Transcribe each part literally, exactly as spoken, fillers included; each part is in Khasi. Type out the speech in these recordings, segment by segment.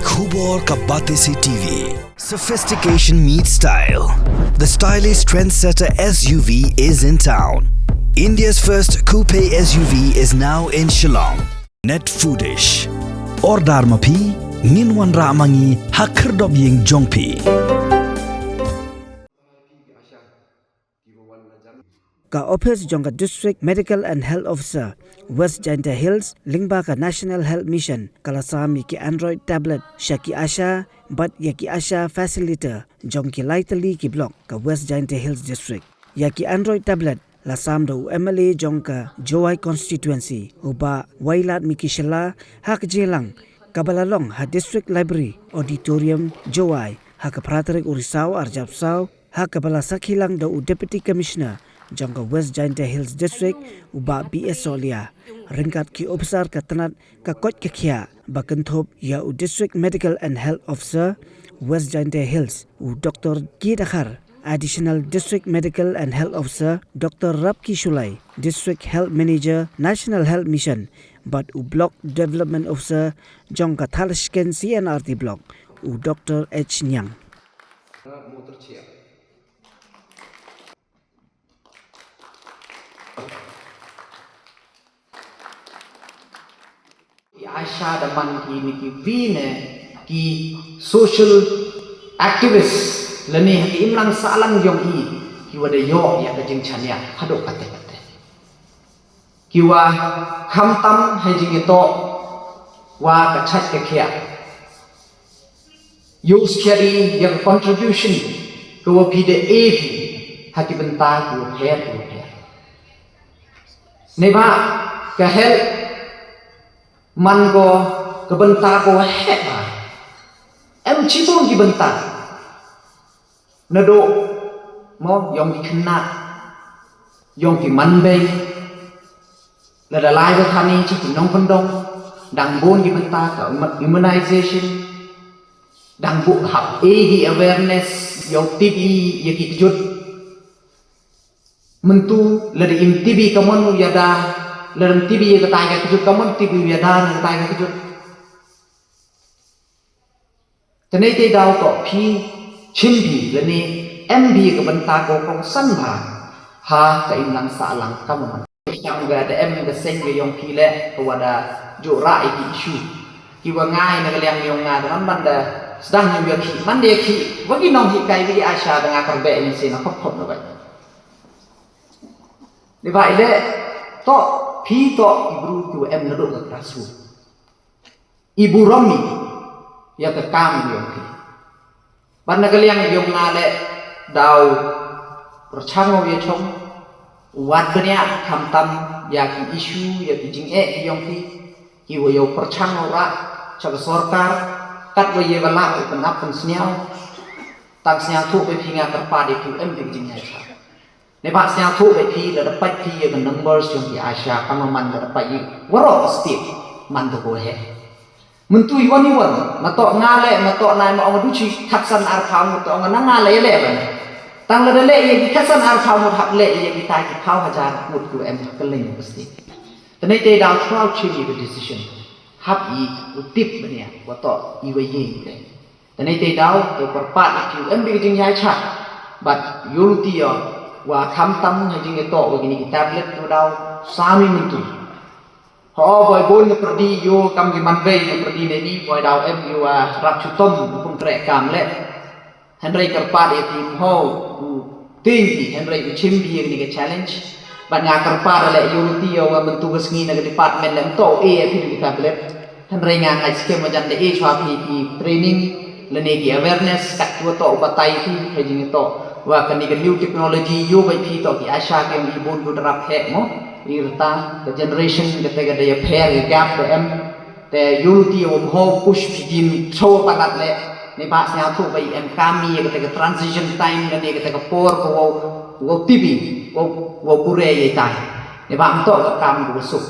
Khubor ka Batesi T V. Sophistication meets style. The stylish trendsetter S U V is in town. India's first coupe S U V is now in Shillong. Net Foodish. Order ma phi, ngin wanrah ma ngi ha khyrdop ïing jong phi. Ka ophis jong ka District Medical and Health Officer, West Jaintia Hills, lyngba ka National Health Mission, ka la sam ïa ki Android tablet sha ki ASHA bad ïa ki ASHA facilitator jong ki lai tylli ki block ka West Jaintia Hills District. Ïa ki Android tablet la sam da u M L A jong ka Jowai Constituency, u Bah Wailadmiki Shylla, ha ka jingïalang kaba la long ha District Library Auditorium, Jowai, ha ka phra tarik u Risaw arhajar arphew saw, ha kaba la sakhi lang da u Deputy Commissioner jong ka West Jaintia Hills District, u Bah B S Sohliya, ryngkat ki ophisar ka tnat ka koit ka khiah, ba kynthup ïa u District Medical and Health Officer, West Jaintia Hills, u Doctor K Dkhar, Additional District Medical and Health Officer, Doctor Rapki Shullai, District Health Manager, National Health Mission, bad u Block Development Officer jong ka Thadlaskeiñ C and R D Block, u Doctor H Niang. Ki ASHA da man ki ne ki wi ne ki social activist lane ha ki imlang sahlang jong i, ki wa da ïoh ïa ka jingchaniah haduh katte katte. Ki wa khamtam ha jingïatoh wa ka chait ka khiah. Use carry ïa ka contribution ka wa phi da e phi ha ki bynta ki wa pher ki wa pher. Neba ka health man ko ka bynta ko wa heh ba em chibun ki bynta. Naduh mo ïong ki khynnah, ïong ki manbei, lada lai ba thani chi ki nongkyndong, dang bun ki bynta ka immu- immunization, dang bun hap e ki awareness, ïong tip i ïa ki kjut. Myntu lada im tip i ka mon u ïada, lada im tip i ïa ka tai ka kjut ka mon tip i u ïada na ka tai ka kjut. Tene te daw to phi chim phi lane em phi ka bynta ko kongsan bha ha ka imlang sahlang ka mon. Cham ga da em ka seng ga ïong phi le ka wa da ju rah ïa ki issue ki wa ngai na ka liang ïong nga da man ban da sdang ïa ki man da ïa ki wa ki nonghikai wa ki ASHA da nga kyrbe ni sien na khop khop na bai. Ni bai le to phi to ki bru ki wa em na dok ka rasu. I burom i ïa ka kam ïong phi. Ban na ka liang ïong nga le daw pyrchang ïa chong wat bniah khamtam ïa ki issue ïa ki jingeh ïong phi ki wa ïong pyrchang ïa ra cha ka sorkar kat wa ïa ba la u pynap pynsniaw. Tang sniaw thu ba phi nga kyrpad ïa ki em ki jingeh cha. Ne ba sñiawthuh bad phi lada pait phi ïa ka numbers jong ki ASHA ka ma man lada pait ïa waroh ka state man da ko he. Myntu i wan i wan ma toh nga leh ma toh nai ma ong du chi khatsan arphaw ngut ong na nga leh leh ban. Tang lada leh ïa ki khatsan arphaw ngut hap leh ïa ki tai ki phaw hajar ngut ki em ha kylleng ka state. Tynai te daw chwa u chim ïa ka decision hap i u tip ban ïa wa toh i wa ïeng te. Tene te daw te kyrpad ïa ki em bi ka jingïaid chah bad ïoh luti ïa wa khamtam ha jingïatoh wa kine ki tablet ki daw sami myntu. Ho boi bun na pyrdi ïoh kam ki manbei na pyrdi ne ni boi daw em ïa wa rap chutom kum treh kam leh. Hynrei kyrpad ïa ki ho u Teng ki hynrei u chim ki ïa kane ka challenge. Bad nga kyrpad leh ïa u ti ïa wa mynta ka sngi na ka department leh mynta u e ïa phi ki tablet. Hynrei nga ngai skhem wa jan da e chwa phi ki training lane ki awareness kat wa toh u batai phi ha jingïatoh wa kane ka new technology ïa ba phi toh ki ASHA ki ong i bun du drap heh mo. I rta ka generation kata ka da ïapher ïa gap ka em. Te ïoh luti ïa u mho push phi kin chow palat leh. Ne ba sñiawthuh ba i em kam ïa kata ka transition time lane kata ka por ka wow wow tibi wow wow pure ïa tai. Ne ba mynta ka kam ka suk.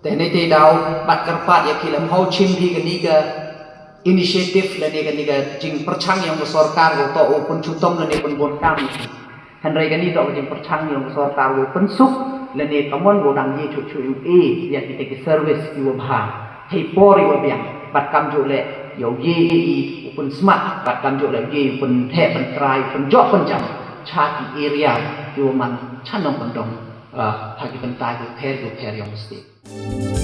Te ne te daw bad kyrpad ïa ki leh mho chim phi kani ka initiative lane kani ka jingpyrchang ïa ka sorkar ka to u pynchutom lane pynbun kam ïa ki. Hynrei kani toh ka jingpyrchang ïa ka sorkar u pynsuk lane ka mon u dang ïa chuh chuh ïa u e ïa kita ki service ïa u bha. Hei por ïa u biang. Bad kam ju leh ïa u ye i u pynsmat, bad kam ju leh u ye i u pynheh pyntrai, u pynjot pynjam cha ki area ki wa man cha nongkyndong, ah, ha ki bynta ki pher ki pher yong state.